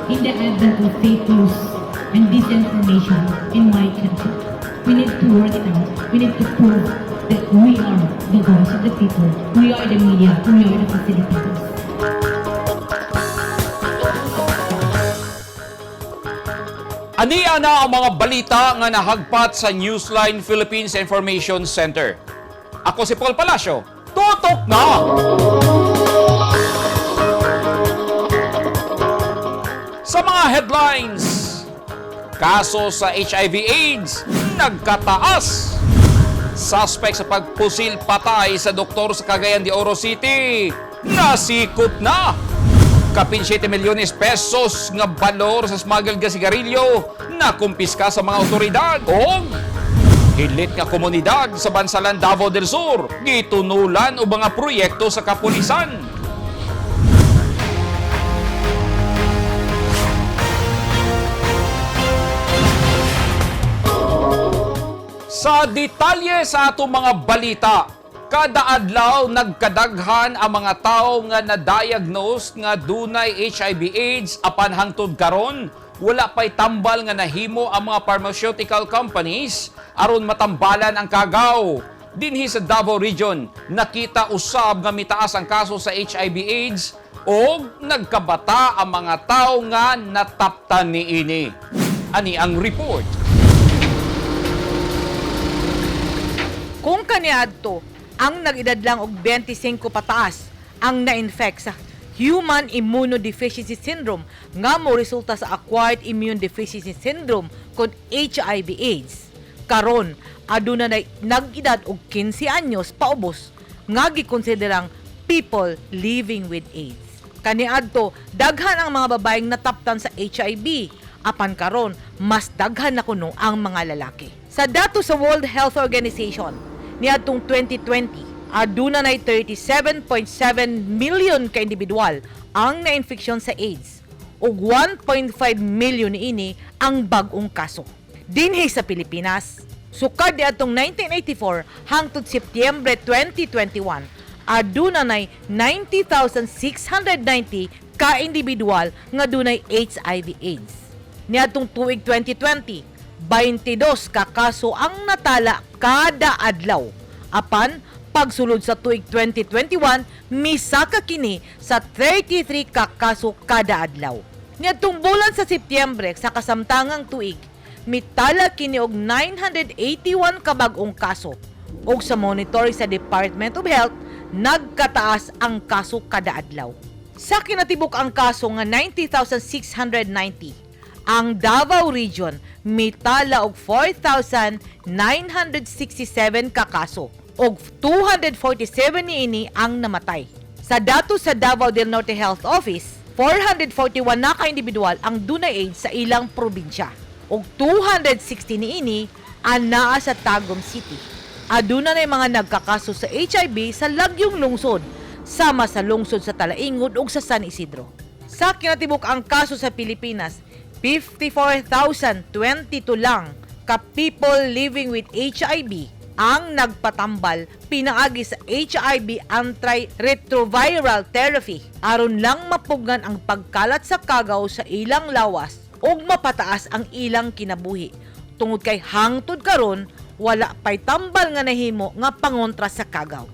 In the advent of fake news and disinformation in my country, we need to work it out. We need to prove that we are the voice of the people. We are the media. We are the facilitators. Ania na ang mga balita nga nahagpat sa Newsline Philippines Information Center. Ako si Paul Palacio. Tutok na! Sa mga headlines, kaso sa HIV AIDS nagkataas. Suspect sa pagpusil patay sa doktor sa Cagayan de Oro City, nasikop na. Kapin 7 milyones pesos nga balor sa smuggled nga sigarilyo na kumpiska sa mga otoridad. Og hilit nga komunidad sa Bansalan, Davao del Sur, gitunulan og mga proyekto sa kapulisan. Sa detalye sa atong mga balita, kada adlaw nagkadaghan ang mga tawo nga na-diagnose nga dunay HIV AIDS, apan hangtod karon wala pay tambal nga nahimo ang mga pharmaceutical companies aron matambalan ang kagaw. Dinhi sa Davao Region, nakita usab nga mitaas ang kaso sa HIV AIDS og nagkabata ang mga tawo nga nataptan niini. Ani ang report. Kung kaniadto, ang nag-edad lang og 25 pataas ang na-infect sa Human Immunodeficiency Syndrome nga mo resulta sa Acquired Immune Deficiency Syndrome kon HIV AIDS. Karon, aduna na nag-edad og 15 anyos paubos nga gikonsiderang people living with AIDS. Kaniadto, daghan ang mga babaeng nataptan sa HIV. Apan karon, mas daghan na kuno ang mga lalaki. Sa dato sa World Health Organization, niadtong 2020, aduna nay 37.7 million ka individual ang nainfeksyon sa AIDS ug 1.5 million niini ang bag-ong kaso. Dinhi sa Pilipinas, sukad niadtong 1984 hangtod Setyembre 2021, aduna nay 90,690 ka individual nga dunay HIV AIDS. Niadtong tuig 2020, 22 ka kaso ang natala kada adlaw. Apan pagsulod sa tuig 2021, misaka kini sa 33 ka kaso kada adlaw. Niadtong bulan sa Setyembre sa kasamtangang tuig, mitala kini og 981 ka bag-ong kaso. Og sa monitoring sa Department of Health, nagkataas ang kaso kada adlaw. Sa kinatibuk ang kaso nga 90,690, ang Davao Region mitala og 4,967 ka kaso og 247 niini ang namatay. Sa datos sa Davao del Norte Health Office, 441 na ka individual ang dunay AIDS sa ilang probinsya ug 260 niini anaa sa Tagum City. Aduna na mga nagkakaso sa HIV sa lagyong lungsod, sama sa lungsod sa Talaingod ug sa San Isidro. Sa kinatibuk ang kaso sa Pilipinas, 54,022 lang ka people living with HIV ang nagpatambal pinaagi sa HIV antiretroviral therapy aron lang mapugnan ang pagkalat sa kagaw sa ilang lawas ug mapataas ang ilang kinabuhi tungod kay hangtod karon wala pay tambal nga nahimo nga pangontra sa kagaw.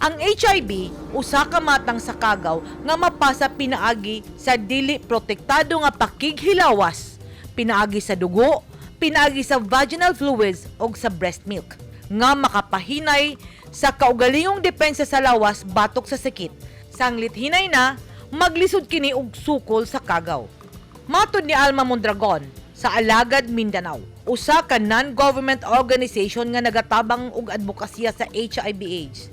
Ang HIV usa ka matang sa kagaw nga mapasa pinaagi sa dili protektado nga pakighilawas, pinaagi sa dugo, pinaagi sa vaginal fluids og sa breast milk nga makapahinay sa kaugalingong depensa sa lawas batok sa sakit. Sanglit hinay na, maglisod kini og sukol sa kagaw. Matod ni Alma Mondragon sa Alagad Mindanao, usa ka non-government organization nga nagatabang og advokasya sa HIV AIDS.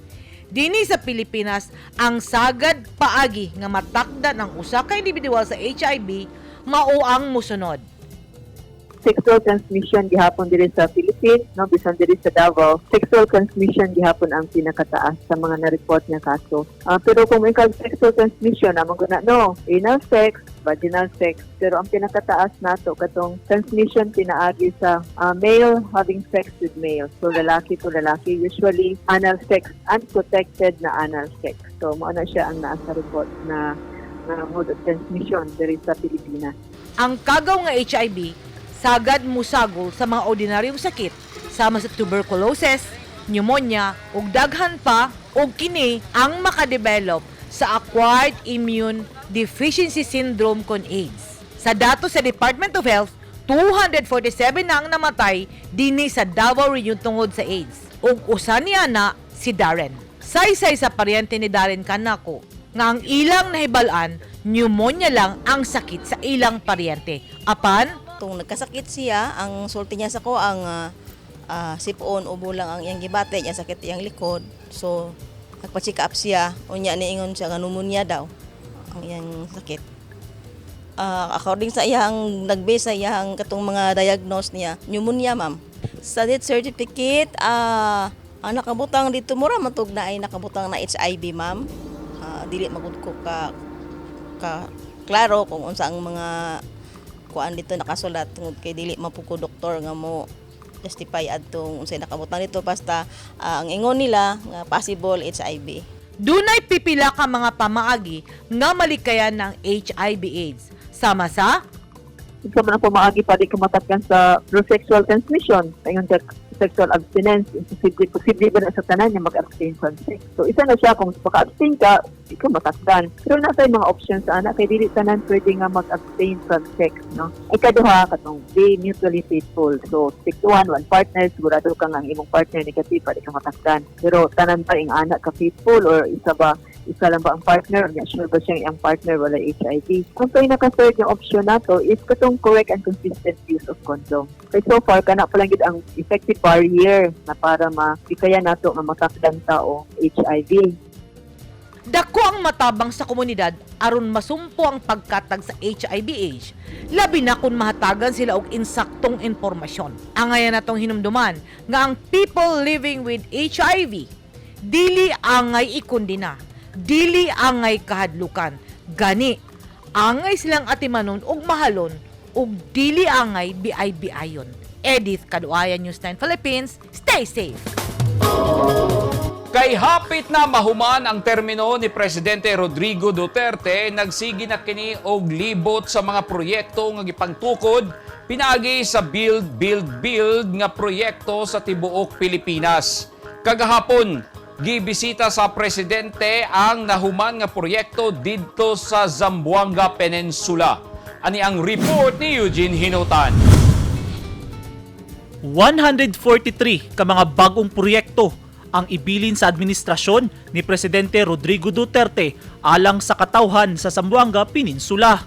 Dinhi sa Pilipinas, ang sagad paagi nga matakdan ang usa ka individual sa HIV mao ang mosunod. Sexual transmission gihapon diri sa Philippines, no, bisan diri sa Davao, sexual transmission gihapon ang pinakataas sa mga na-report nga kaso. Pero kung ikaw sexual transmission, among guna no, anal sex, vaginal sex, pero ang pinakataas nato katong transmission pinaagi sa male having sex with male. So lalaki to lalaki, usually anal sex, unprotected na anal sex. So mao na siya ang naa sa report na mode of transmission diri sa Pilipinas. Ang kagaw nga HIV sagad musagol sa mga ordinaryong sakit sama sa tuberculosis, pneumonia ug daghan pa, ug kini ang makadevelop sa acquired immune deficiency syndrome kon AIDS. Sa datos sa Department of Health, 247 na ang namatay dinhi sa Davao Region tungod sa AIDS. Ug usa niya na si Darren. Saysay sa paryente ni Darren kanako nga ang ilang nahibal-an, pneumonia lang ang sakit sa ilang paryente. Apan, Tung nagkasakit siya, ang sulti niya sa ko ang sipon, ubo lang ang iyang gibate, niya sakit iyang likod. So nagpa-check up siya, unya niingon siya nga pneumonia daw ang iyang sakit. According sa iyang nagbase sa iyang katong mga diagnose niya, pneumonia, ma'am. Sa death certificate, ang nakabutang dito mura matug na ay nakabutang na HIV, ma'am. Dili magud ko ka ka klaro kung unsa ang mga kuan dito nakasulat tungod kay dili man pud ko doktor nga mo justify adtong unsay nakabutang dito, basta ang ingon nila nga possible HIV. Dunay pipila ka mga pamaagi nga malikayan ng HIV AIDS. Sama sa Unsa man ang pamaagi para di ka matakdan sa through sexual transmission? Ayon sa sexual abstinence, imposible, posible ba na sa tanan nga mag-abstain from sex? So isa na siya, kung maka-abstain ka, di ka matakdan. Pero nasa mga options ana kay dili tanan pwede nga mag-abstain from sex, no? Ikaduha, katong be mutually faithful. So stick to one, one partner, sigurado ka nga ang imong partner negative para di ka matakdan. Pero tanan ba ing ana ka faithful or isa ba, isa lang ba ang partner, nya sure ba siyang iyang partner wala HIV? Kung kay naka-third yung option nato is katong correct and consistent use of condom. Kay so far kana pa lang gid ang effective barrier na para makaya nato nga matakdan ta og HIV. Dako ang matabang sa komunidad aron masumpo ang pagkatag sa HIV AIDS. Labi na kung mahatagan sila og insaktong impormasyon. Angayan natong hinumduman nga ang people living with HIV dili angay ikundina, dili angay kahadlukan. Gani, angay silang atimanon ug mahalon ug dili angay biay-biayon. Edith Kaduayan, News 9 Philippines. Stay safe. Kay hapit na mahuman ang termino ni Presidente Rodrigo Duterte, nagsigi na kini og libot sa mga proyekto nga gipangtukod pinaagi sa Build, Build, Build nga proyekto sa tibuok Pilipinas. Kagahapon, gibisita sa presidente ang nahuman nga proyekto didto sa Zamboanga Peninsula. Ani ang report ni Eugene Hinotan. 143 ka mga bagong proyekto ang ibilin sa administrasyon ni Presidente Rodrigo Duterte alang sa katawhan sa Zamboanga Peninsula.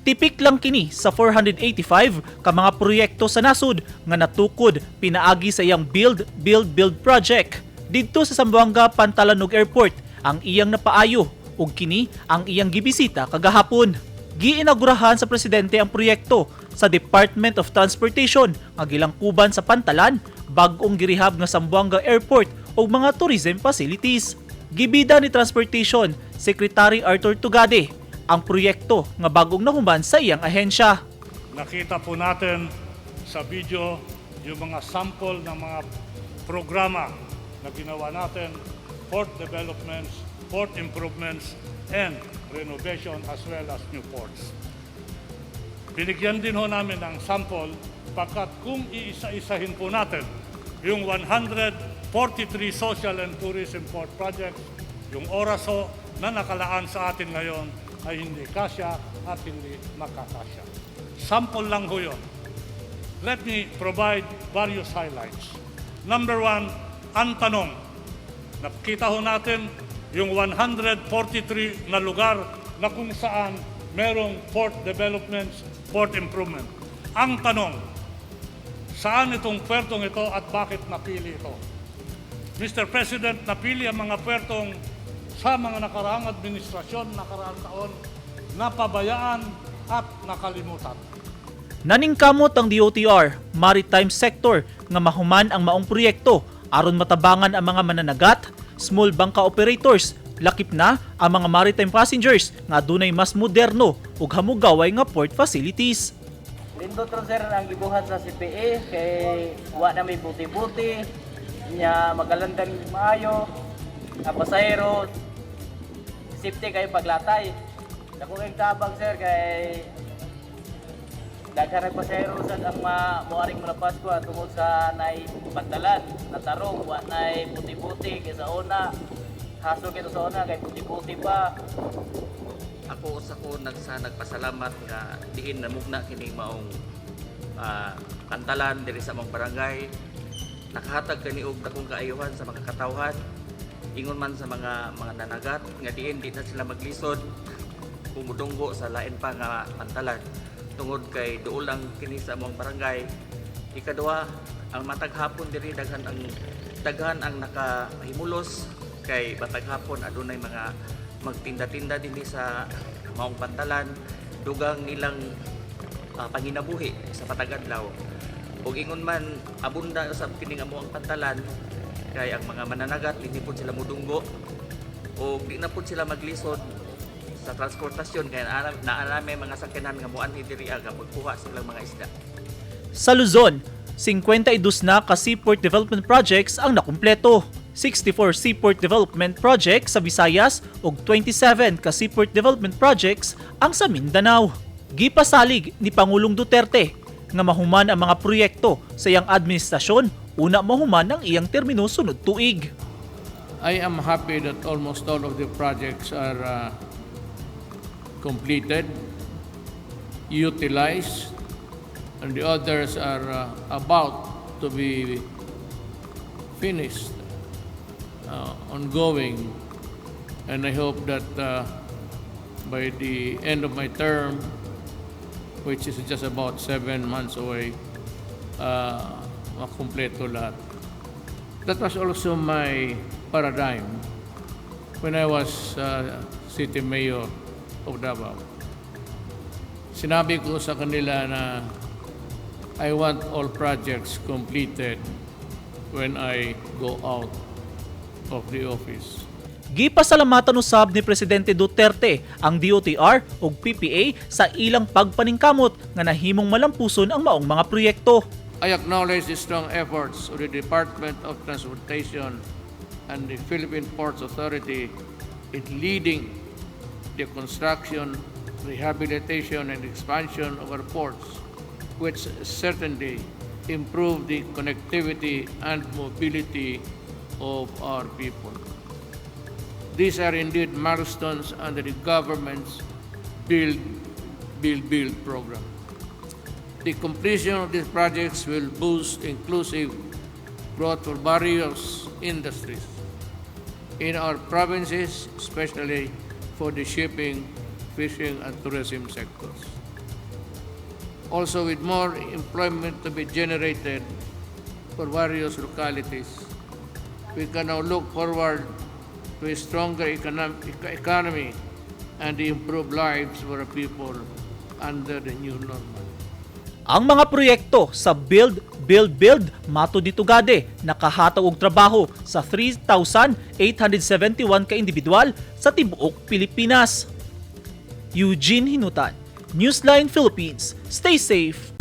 Tipik lang kini sa 485 ka mga proyekto sa nasod nga natukod pinaagi sa iyang Build, Build, Build project. Didto sa Zamboanga Pantalanog Airport ang iyang napaayo ug kini ang iyang gibisita kagahapon. Giinaugurahan sa presidente ang proyekto sa Department of Transportation nga gilangkuban sa Pantalan, bag-ong girehab nga Zamboanga Airport ug mga tourism facilities. Gibida ni Transportation Secretary Arthur Tugade ang proyekto nga bag-ong nahuman sa iyang ahensya. Nakita po natin sa video yung mga sample ng mga programa na ginawa natin, port developments, port improvements, and renovation as well as new ports. Binigyan din ho namin ng sample pagkat kung iisa-isahin po natin yung 143 social and tourism port projects, yung oras ho na nakalaan sa atin ngayon ay hindi kasya at hindi makakasya. Sample lang ho yun. Let me provide various highlights. Number one, ang tanong. Nakita ho natin yung 143 na lugar na kung saan merong port developments, port improvement. Ang tanong, saan itong puertong ito at bakit napili ito? Mr. President, napili ang mga puertong sa mga nakaraang administrasyon, nakaraang taon, napabayaan at nakalimutan. Naningkamot ang DOTR Maritime Sector nga mahuman ang maong proyekto aron matabangan ang mga mananagat, small bangka operators, lakip na ang mga maritime passengers nga adunay mas moderno ug hamugaway nga port facilities. Lindot ron, sir, ang gibuhat sa CPA kay wa na may buti-buti nya, magalandan maayo ang pasahero, safety kayo paglatay. Dako kay tabang, sir, kay Daghan nag pasahero sad ang ma moaring Malapascua tungod sa nay pantalan, natarong wa nay puti-puti kay sa una. Haso kay sa una kay puti-puti pa. Ako usa ko nagpasalamat nga diin namugna kining maong pantalan diri sa among barangay. Nakahatag kani og dakong kaayuhan sa mga katawhan, ingon man sa mga nanagat nga diin di na sila maglisod kung mudunggo sa lain pa nga pantalan tungod kay duol lang kini sa among barangay. Ikaduha, ang matag hapon diri daghan ang nakahimulos kay batag hapon adunay mga magtinda-tinda dinhi sa maong pantalan, dugang nilang panginabuhi sa patag adlaw. Ug ingon man abunda usab kining among pantalan kay ang mga mananagat dinhi pud sila mudunggo ug di na pud sila maglisod sa transportasyon kay naa may mga sakyanan nga moanhi diri aga pagkuha silang mga isda. Sa Luzon, 52 na ka seaport development projects ang nakumpleto. 64 seaport development projects sa Visayas ug 27 ka seaport development projects ang sa Mindanao. Gipasalig ni Pangulong Duterte nga mahuman ang mga proyekto sa iyang administrasyon una mahuman ang iyang termino sunod tuig. I am happy that almost all of the projects are completed, utilized, and the others are about to be finished, ongoing. And I hope that by the end of my term, which is just about 7 months away, makumpleto lahat. That was also my paradigm when I was city mayor of Davao. Sinabi ko sa kanila na I want all projects completed when I go out of the office. Gipasalamatan usab ni Presidente Duterte ang DOTR ug PPA sa ilang pagpaningkamot nga nahimong malampuson ang maong mga proyekto. I acknowledge the strong efforts of the Department of Transportation and the Philippine Ports Authority in leading the construction, rehabilitation, and expansion of our ports, which certainly improve the connectivity and mobility of our people. These are indeed milestones under the government's Build, Build, Build program. The completion of these projects will boost inclusive growth for various industries in our provinces, especially for the shipping, fishing, and tourism sectors. Also, with more employment to be generated for various localities, we can now look forward to a stronger economy and the improved lives for our people under the new normal. Ang mga proyekto sa Build, Build, Build matud ni Tugade nakahatag og trabaho sa 3,871 ka individual sa tibuok Pilipinas. Eugene Hinutan, Newsline Philippines. Stay safe.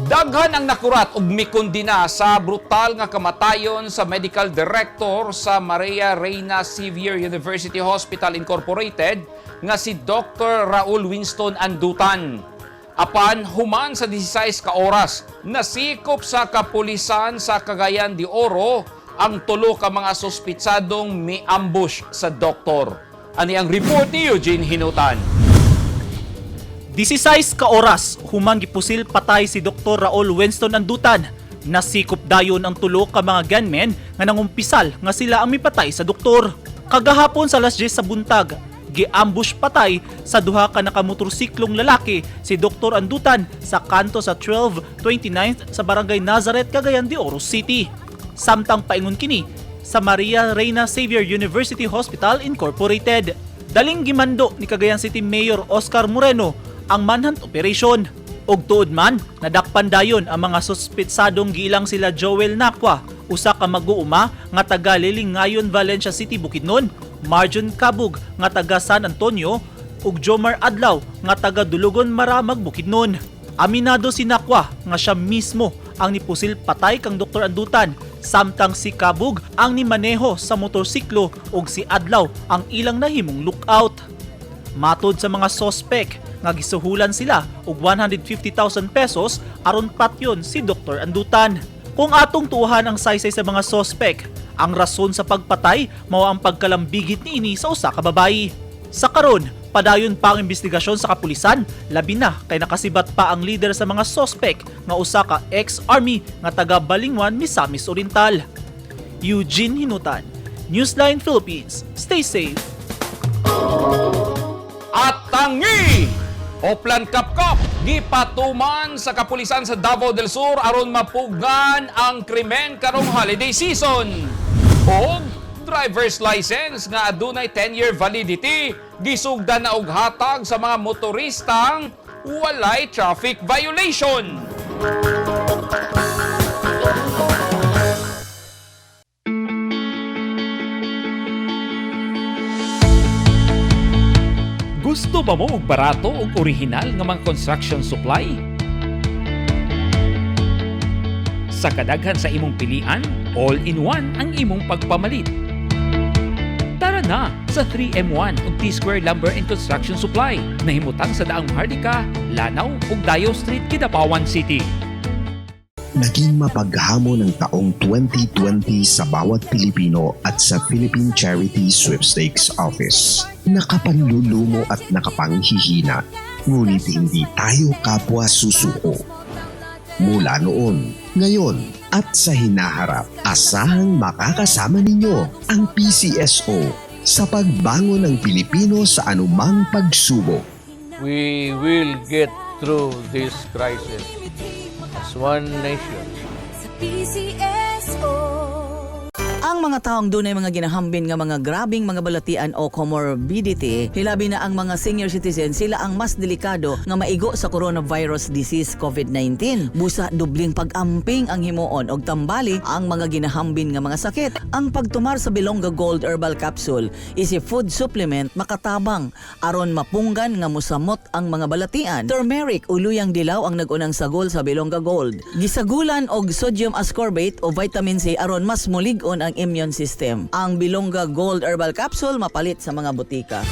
Daghan ang nakurat og mikondina sa brutal nga kamatayon sa medical director sa Maria Reyna Xavier University Hospital Incorporated nga si Dr. Raul Winston Andutan. Apan human sa 16 ka oras, nasikop sa kapulisan sa Cagayan de Oro ang tulo ka mga suspitsadong mi-ambush sa doktor. Ani ang report ni Eugene Hinutan. 16 ka oras human gipusil patay si Dr. Raul Winston Andutan. Nasikop dayon ang tulo ka mga gunmen nga nangumpisal nga sila ang mipatay sa doktor. Kagahapon sa alas 10 sa buntag, gi-ambush patay sa duha ka nakamotorsiklong lalaki si Dr. Andutan sa kanto sa 1229 sa Barangay Nazareth, Cagayan de Oro City. Samtang paingon kini sa Maria Reyna Xavier University Hospital Incorporated. Daling gimando ni Cagayan City Mayor Oscar Moreno ang manhunt operation. Og tuod man, nadakpan dayon ang mga suspetsadong giilang sila Joel Nakwa, usa ka mag-uuma nga taga Lilingayon, Valencia City, Bukidnon, Marjon Kabug nga taga San Antonio ug Jomar Adlaw nga taga Dulugon, Maramag, Bukidnon. Aminado si Nakwa nga siya mismo ang nipusil patay kang Dr. Andutan, samtang si Kabug ang nimaneho sa motorsiklo ug si Adlaw ang ilang nahimong lookout. Matod sa mga sospek nga gisuhulan sila og 150,000 pesos aron patyon si Dr. Andutan. Kung atong tuuhan ang saysay sa mga sospek, ang rason sa pagpatay mao ang pagkalambigit niini sa usa ka babayi. Sa karon, padayon pa ang investigasyon sa kapulisan, labi na kay nakasibat pa ang leader sa mga sospek nga usa ka ex-army nga taga Balingwan, Misamis Oriental. Eugene Hinutan, Newsline Philippines. Stay safe. At tangi! Oplan Kapkap, gipatuman sa kapulisan sa Davao del Sur aron mapugan ang krimen karong holiday season. Og driver's license nga adunay 10-year validity, gisugdan na og hatag sa mga motoristang walay traffic violation. Gusto ba mo og barato ug orihinal nga mga construction supply? Sa kadaghan sa imong pilian, all-in-one ang imong pagpamalit. Tara na sa 3M1 ug T-Square Lumber and Construction Supply na himutang sa Daang Maharlika, Lanao ug Dayo Street, Kidapawan City. Naging mapaghamon ang taong 2020 sa bawat Pilipino at sa Philippine Charity Sweepstakes Office. Nakapanlulumo at nakapanghihina, ngunit hindi tayo kapwa susuko. Mula noon, ngayon, at sa hinaharap, asahang makakasama ninyo ang PCSO sa pagbangon ng Pilipino sa anumang pagsubok. We will get through this crisis as one nation. Ang mga taong dunay mga ginahambin nga mga grabing mga balatian o comorbidity, hilabi na ang mga senior citizen, sila ang mas delikado nga maigo sa coronavirus disease COVID-19. Busa dubling pag-amping ang himuon og tambali ang mga ginahambin nga mga sakit. Ang pagtumar sa Bilongga Gold Herbal Capsule is a food supplement makatabang aron mapunggan nga musamot ang mga balatian. Turmeric o luyang dilaw ang nag-unang sagol sa Bilongga Gold. Gisagulan og sodium ascorbate o vitamin C aron mas mulig-on ang immune system. Ang Bilongga Gold Herbal Capsule mapalit sa mga botika.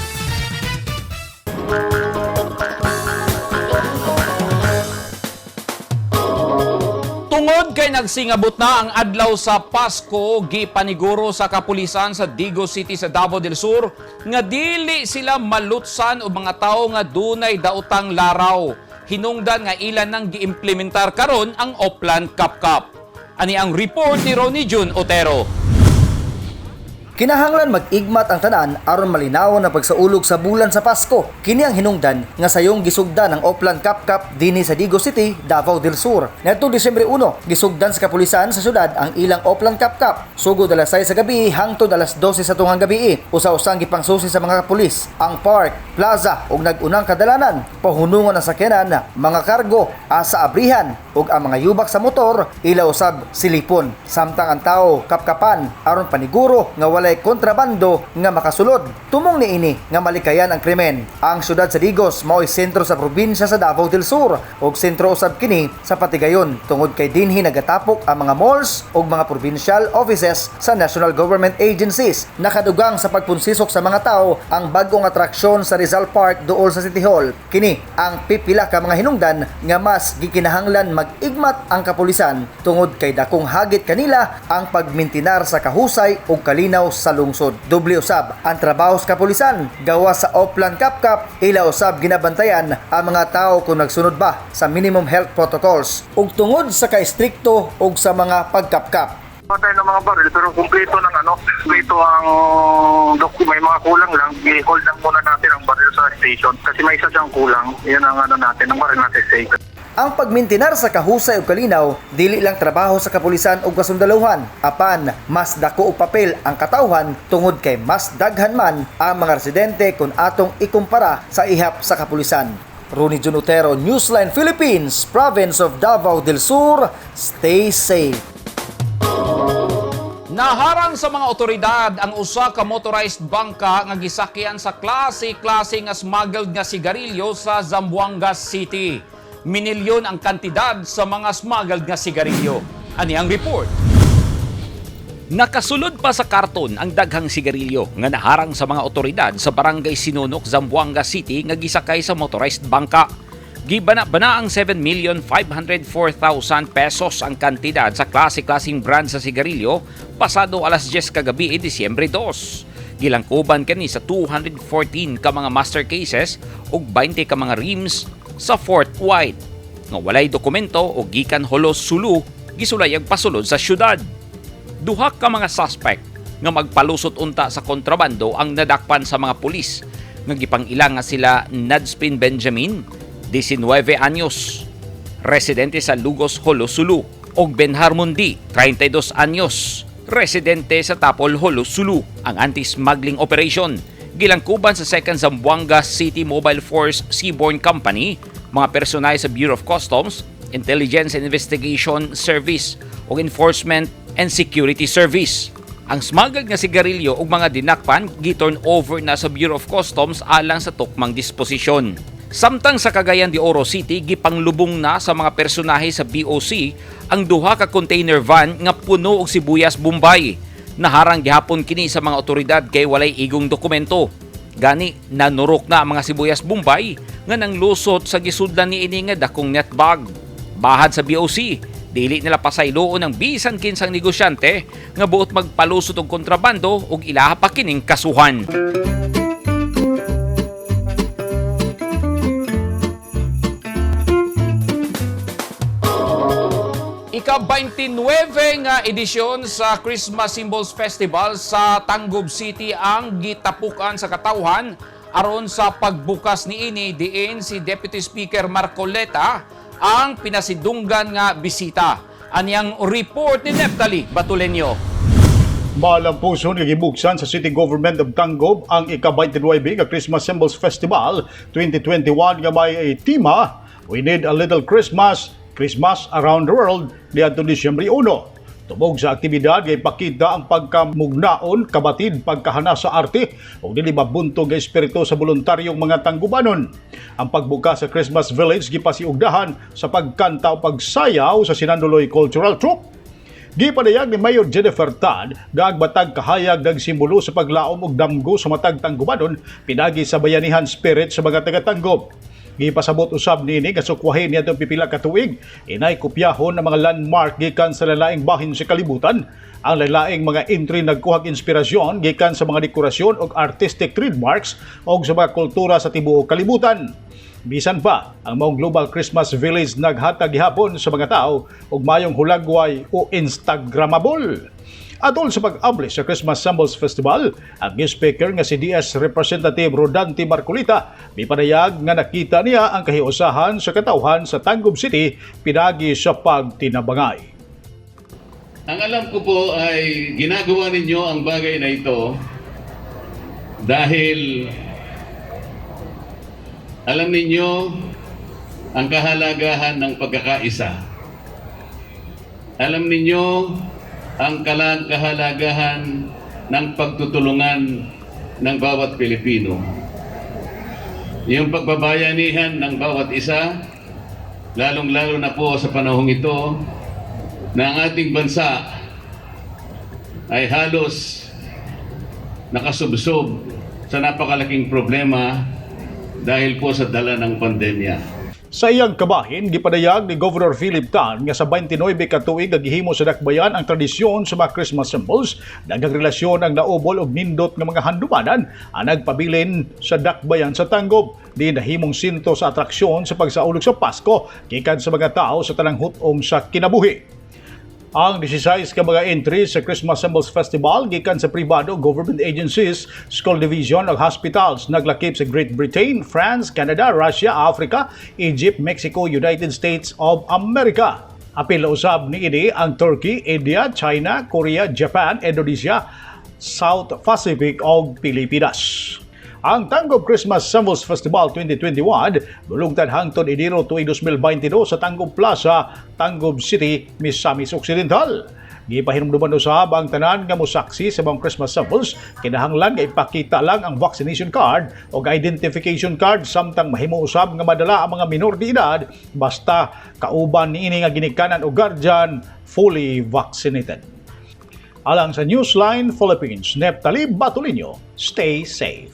Tungod kay nagsingabot na ang adlaw sa Pasko, gipaniguro sa kapulisan sa Digos City sa Davao del Sur nga dili sila malutsan og mga tawo nga dunay daotang laraw. Hinungdan nga ilan nang giimplementar karon ang Oplan Kapkap. Ani ang report ni Ronnie Jun Otero. Kinahanglan mag-igmat ang tanan aron malinawon ang pagsaulog sa bulan sa Pasko. Kini ang hinungdan nga sayong gisugdan ang Oplan Kapkap dinhi sa Digos City, Davao del Sur. Ngadtong Disyembre 1, gisugdan sa kapulisan sa syudad ang ilang Oplan Kapkap. Sugod alas 6 sa gabi hangtod alas 12 sa tunghang gabi. Usa-usang gipangsusi sa mga pulis ang park, plaza ug nag-unang kadalanan, pahunungon ang sakyanan, mga kargo, asa abrihan ug ang mga yubak sa motor ila usab silipon. Samtang ang tao kapkapan aron paniguro nga walay kontrabando nga makasulod. Tumong niini nga malikayan ang krimen. Ang syudad sa Digos mao'y sentro sa probinsya sa Davao del Sur ug sentro usab kini sa patigayon tungod kay dinhi nagatapok ang mga malls ug mga provincial offices sa national government agencies. Nakadugang sa pagpunsisok sa mga tao ang bag-ong atraksyon sa Rizal Park duol sa City Hall. Kini ang pipila ka mga hinungdan nga mas gikinahanglan mag-igmat ang kapulisan tungod kay dakong hagit kanila ang pagmintinar sa kahusay ug kalinaw sa lungsod. Doble usab ang trabaho sa kapulisan gawa sa Oplan Kapkap, ila usab ginabantayan ang mga tao kung nagsunod ba sa minimum health protocols ug tungod sa kaestrikto ug sa mga pagkapkap. Tayo ng mga baril pero kumpleto ng ano, kumpleto ang may mga kulang lang, i-hold lang muna natin ang baril sa station kasi may isa siyang kulang. Yan ang ano natin, ang baril natin sa station. Ang pagmintinar sa kahusay ug kalinaw dili lang trabaho sa kapulisan ug kasundaluhan, apan mas dako og papel ang katawhan tungod kay mas daghan man ang mga residente kung atong ikumpara sa ihap sa kapulisan. Rooney Jun Otero, Newsline Philippines, Province of Davao del Sur. Stay safe. Naharang sa mga otoridad ang usa ka motorized bangka nga gisakyan sa klase-klase nga smuggled nga sigarilyo sa Zamboanga City. Minilyon ang kantidad sa mga smuggled nga sigarilyo. Ani ang report. Nakasulod pa sa karton ang daghang sigarilyo nga naharang sa mga otoridad sa Barangay Sinunok, Zamboanga City nga gisakay sa motorized bangka. Gibana-bana ang 7,504,000 pesos ang kantidad sa klase-klaseng brand sa sigarilyo pasado alas 10 kagabi e Disyembre 2. Gilangkuban kani sa 214 ka mga master cases ug 20 ka mga reams sa Fort White nga walay dokumento o gikan Jolo, Sulu, gisulayag pasulod sa syudad. Duha ka mga suspect nga magpalusot unta sa kontrabando ang nadakpan sa mga pulis nga gipang-ila nga sila Nadspin Benjamin, 19 anyos, residente sa Lugos, Jolo, Sulu, ug Benhar Mundi, 32 anyos, residente sa Tapol, Jolo, Sulu. Ang anti-smuggling operation gilangkuban sa 2nd Zamboanga City Mobile Force Seaborne Company, mga personay sa Bureau of Customs, Intelligence and Investigation Service ug Enforcement and Security Service. Ang smuggled nga sigarilyo ug mga dinakpan gi-turn over na sa Bureau of Customs alang sa tukmang disposisyon. Samtang sa Cagayan de Oro City, gipanglubong na sa mga personahe sa BOC ang duha ka container van nga puno og sibuyas Bombay. Naharang gihapon kini sa mga otoridad kay walay igong dokumento. Gani nanurok na ang mga sibuyas Bombay nga nanglusot sa gisudlan niini nga dakong net bag. Bahad sa BOC, dili nila pasayloon ang bisan kinsang negosyante nga buot magpalusot og kontrabando ug ilaha pa kining kasuhan. Ika-29 nga edisyon sa Christmas Symbols Festival sa Tangub City ang gitapukan sa katawhan aron sa pagbukas niini, diin si Deputy Speaker Marcoleta ang pinasidunggan nga bisita. Aniyang report ni Neftali Batulenyo. Malampuson nga gibuksan sa City Government of Tangub ang ika-29 nga Christmas Symbols Festival 2021 nga may tema "We Need a Little Christmas, Christmas Around the World" niadtong Disyembre 1. Tubog sa aktibidad kay ipakita ang pagkamugnaon, kabatid, pagkahana sa arte ug dili mabuntog nga espiritu sa voluntaryong mga Tanggubanon. Ang pagbukas sa Christmas Village gipasiugdahan sa pagkanta o pagsayaw sa Sinanduloy Cultural Troupe. Gipadayag ni Mayor Jennifer Tan nga ang matag kahayag nagsimbolo sa paglaom og damgo sa matag Tanggubanon pinagi sa bayanihan spirit sa mga taga-Tangub. Gipasabot usab niini nga sukwahin niadtong pipila ka tuig inay kopyahon ng mga landmark gikan sa lalaing bahin sa kalibutan. Ang lalaing mga entry nagkuhag inspirasyon gikan sa mga dekorasyon ug artistic trademarks og sa mga kultura sa tibuok kalibutan. Bisan pa, ang maong Global Christmas Village naghatag gihapon sa mga tao og mayong hulagway o Instagrammable. Atol sa pag-abli sa Christmas Symbols Festival, ang guest speaker nga si DS Representative Rodante Marcoleta mipadayag nga nakita niya ang kahiusahan sa katawhan sa Tangub City pinagi sa pagtinabangay. Ang alam ko po ay ginagawa ninyo ang bagay na ito dahil alam ninyo ang kahalagahan ng pagkakaisa. Alam ninyo ang kahalagahan ng pagtutulungan ng bawat Pilipino. Yung pagbabayanihan ng bawat isa, lalong-lalo na po sa panahong ito, na ang ating bansa ay halos nakasubsob sa napakalaking problema dahil po sa dala ng pandemya. Sa iyang kabahin, gipadayag ni Governor Philip Tan nga sa 29 ka tuig nga gihimo sa dakbayan ang tradisyon sa mga Christmas symbols, daghang relasyon ang naubol og nindot nga mga handumanan ang nagpabilin sa dakbayan sa Tangub, di nahimong sentro sa atraksyon sa pagsaulog sa Pasko gikan sa mga tao sa tanang hut-ong sa kinabuhi. Ang 16 ka mga entries sa Christmas Symbols Festival gikan sa pribado, government agencies, school division ug hospitals naglakip sa Great Britain, France, Canada, Russia, Africa, Egypt, Mexico, United States of America. Apil usab niini ang Turkey, India, China, Korea, Japan, Indonesia, South Pacific ug Pilipinas. Ang Tangub Christmas Symbols Festival 2021 mulungtad hangtod Enero tuig 2022 sa Tangub Plaza, Tangub City, Misamis Occidental. Gipahinumduman usab ang tanan nga mosaksi sa mga Christmas symbols, kinahanglan nga ipakita lang ang vaccination card o identification card, samtang mahimo usab nga madala ang mga minor de edad basta kauban niini nga ginikanan o guardian fully vaccinated. Alang sa Newsline Philippines, Neptali Batulinio, stay safe.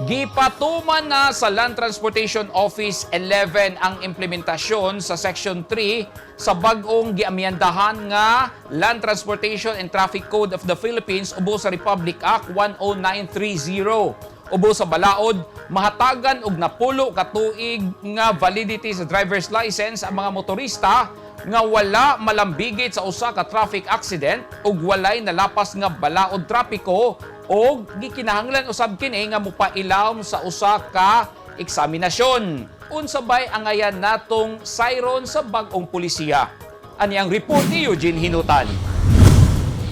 Gipatuman na sa Land Transportation Office 11 ang implementasyon sa Section 3 sa bag-ong giamyendahan nga Land Transportation and Traffic Code of the Philippines ubo sa Republic Act 10930. Ubo sa balaod, mahatagan og 10 ka tuig nga validity sa driver's license ang mga motorista nga wala malambigit sa usa ka traffic accident ug walay nalapas nga balaod trapiko o gikinahanglan usab kini nga mopailawom sa usa ka eksaminasyon. Unsa bay angayan natong siron sa bag-ong pulisiya? Ani ang report ni Eugene Hinutan.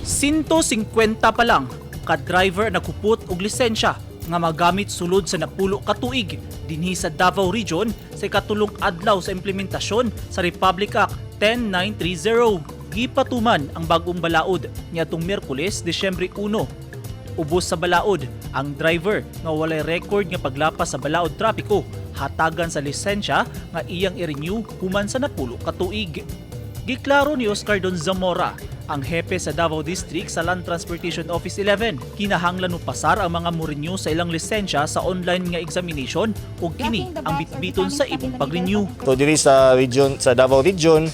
150 pa lang ka driver nagkupot og lisensya nga magamit sulod sa 10 ka tuig dinhi sa Davao Region sa ikatulong adlaw sa implementasyon sa Republic Act 10930. Gipatuman ang bagong balaod niadtong Miyerkules, Disyembre 1. Ubos sa balaod, ang driver nga walay record nga paglapas sa balaod trapiko hatagan sa lisensya nga iyang i-renew human sa 10 ka tuig. Giklaro ni Oscar Don Zamora, ang hepe sa Davao District sa Land Transportation Office 11, kinahanglan mo pasar ang mga mo-renew sa ilang lisensya sa online nga examination ug kini ang bitbiton sa imong pag-renew. So diri sa region, sa Davao Region,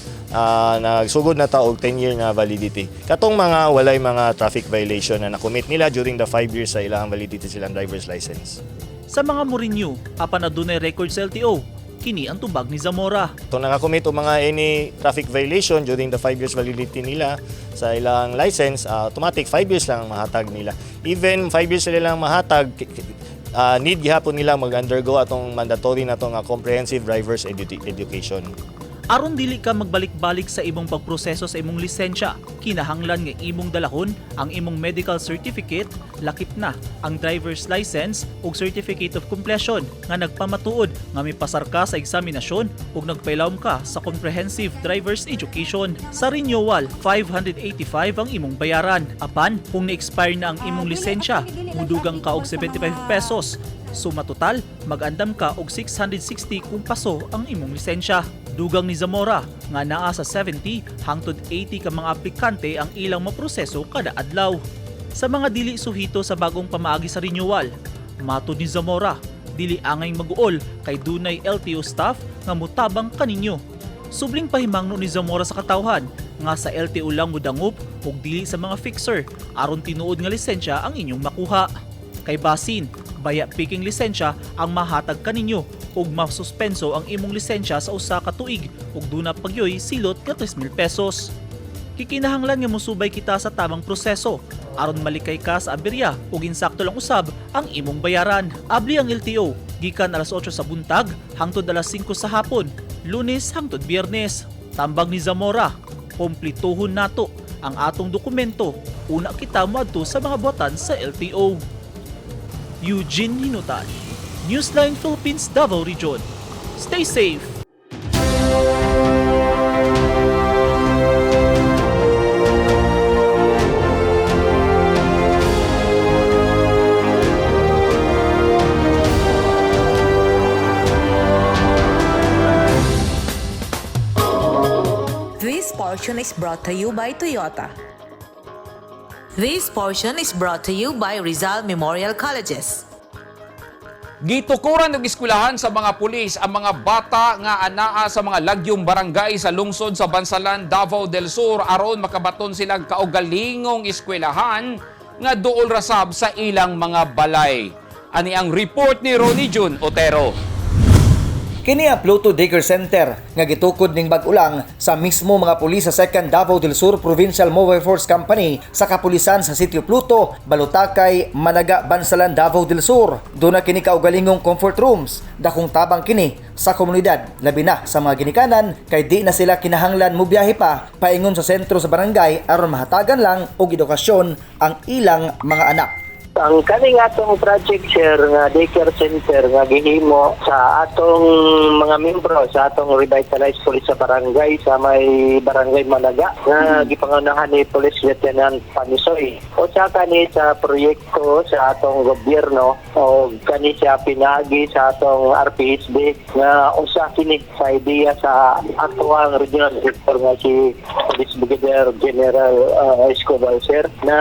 nagsugod na ta og 10 year nga validity. Katong mga walay mga traffic violation na na-commit nila during the 5 years sa ilang validity silang driver's license. Sa mga mo-renew apan adunay record sa LTO, kini ang tubag ni Zamora. Kung nakakommit og mga any traffic violation during the 5 years validity nila sa ilang license, automatic 5 years lang ang mahatag nila. Even 5 years sila lang mahatag, need gihapon nila mag-undergo atong mandatory na atong comprehensive driver's education. Aron dili ka magbalik-balik sa imong pagproseso sa imong lisensya, kinahanglan nga imong dalahon ang imong medical certificate, lakip na ang driver's license ug certificate of completion nga nagpamatuod nga mipasar ka sa eksaminasyon ug nagpailawom ka sa comprehensive driver's education. Sa renewal, 585 ang imong bayaran. Apan, kung ni-expire na ang imong lisensya, mudugang ka og 75 pesos. Suma total, mag-andam ka og 660 kung paso ang imong lisensya. Dugang ni Zamora nga naa sa 70 hangtod 80 ka mga aplikante ang ilang maproseso kada adlaw. Sa mga dili suhito sa bagong pamaagi sa renewal, matod ni Zamora, dili angay maguol kay dunay LTO staff nga mutabang kaninyo. Subling pahimangno ni Zamora sa katawhan nga sa LTO lang mudangop ug dili sa mga fixer aron tinuod nga lisensya ang inyong makuha. Kay basin, baya picking lisensya ang mahatag kaninyo ug masuspenso ang imong lisensya sa usa ka tuig ug duna pagyoy silot ka 3,000 pesos. Kikinahanglan nga mosubay kita sa tamang proseso aron malikay ka sa aberya ug insakto lang usab ang imong bayaran. Abli ang LTO gikan alas 8 sa buntag hangtod alas 5 sa hapon, Lunes hangtod Biyernes. Tambag ni Zamora, komplituhon nato ang atong dokumento una kita moadto sa mga buhatan sa LTO. Eugene Hinutan, Newsline Philippines, Davao Region. Stay safe! This portion is brought to you by Toyota. This portion is brought to you by Rizal Memorial Colleges. Gitukuran og eskwelahan sa mga pulis ang mga bata nga anaa sa mga lagyong barangay sa lungsod sa Bansalan, Davao del Sur aron makabaton sila kaugalingong eskwelahan nga duol ra sab sa ilang mga balay. Ani ang report ni Ronnie Jun Otero. Kini ang Pluto Daycare Center nga gitukod ning bag-o lang sa mismo mga pulis sa 2nd Davao del Sur Provincial Mobile Force Company sa kapulisan sa Sitio Pluto, Balutakay, Managa, Bansalan, Davao del Sur. Duna kini kaugalingong comfort rooms, dakong tabang kini sa komunidad, labi na sa mga ginikanan kay di na sila kinahanglan mobiyahe pa paingon sa sentro sa barangay aron mahatagan lang og edukasyon ang ilang mga anak. Ang kaning atong project, sir, nga daycare center nga gihimo sa atong mga membro sa atong revitalized police sa barangay sa may Barangay Managa nga gipangunahan ni Police Lieutenant Panisoy. Usa kani sa proyekto sa atong gobyerno o kani siya pinagi sa atong RPSD nga usa kini sa ideya sa atoang regional director nga si Police Brigadier General Escobar, sir, na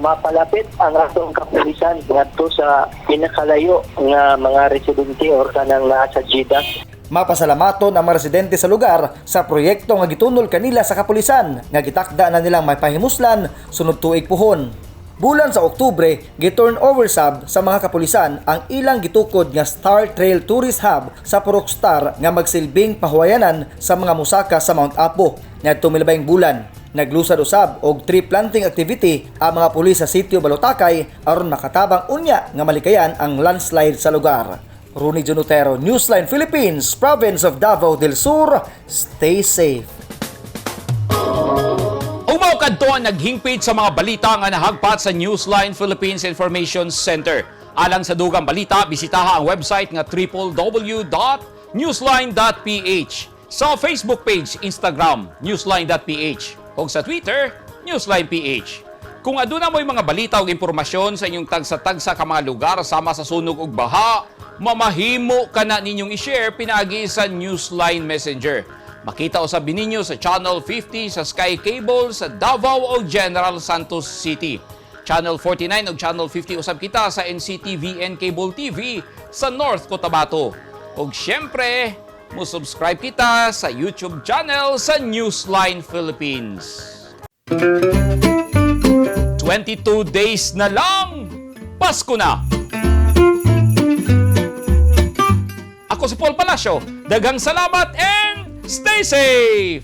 mapalapit ang atong kapulisan ngadto sa pinakalayo nga mga residente or kanang naa sa GIDA. Mapasalamaton ang mga residente sa lugar sa proyekto nga gitunol kanila sa kapulisan nga gitakda na nilang may pahimuslan sunod tuig puhon. Bulan sa Oktubre, gi-turn over sab sa mga kapulisan ang ilang gitukod nga Star Trail Tourist Hub sa Purok Star nga magsilbing pahuwayanan sa mga musaka sa Mount Apo. Ngadtong milabayng bulan, naglusad usab og tree planting activity ang mga pulis sa Sitio Balutakay aron makatabang unya nga malikayan ang landslide sa lugar. Rooney Junotero, Newsline Philippines, Province of Davao del Sur. Stay safe. Ug mao kadto ang naghingpit sa mga balita nga nahagpat sa Newsline Philippines Information Center. Alang sa dugang balita, bisitaha ang website nga www.newsline.ph. Sa Facebook page, Instagram, newsline.ph o sa Twitter, newsline.ph. Kung aduna mo'y mga balita o impormasyon sa inyong tagsa-tagsa ka mga lugar sama sa sunog ug baha, mamahimo ka na ninyong i-share pinaagi sa Newsline Messenger. Makita usab ninyo sa Channel 50 sa Sky Cable sa Davao o General Santos City. Channel 49 ug Channel 50 usab kita sa NCTVN Cable TV sa North Cotabato. Ug syempre, mo subscribe kita sa YouTube channel sa Newsline Philippines. 22 days na lang, Pasko na! Ako si Paul Palacio. Daghang salamat and stay safe!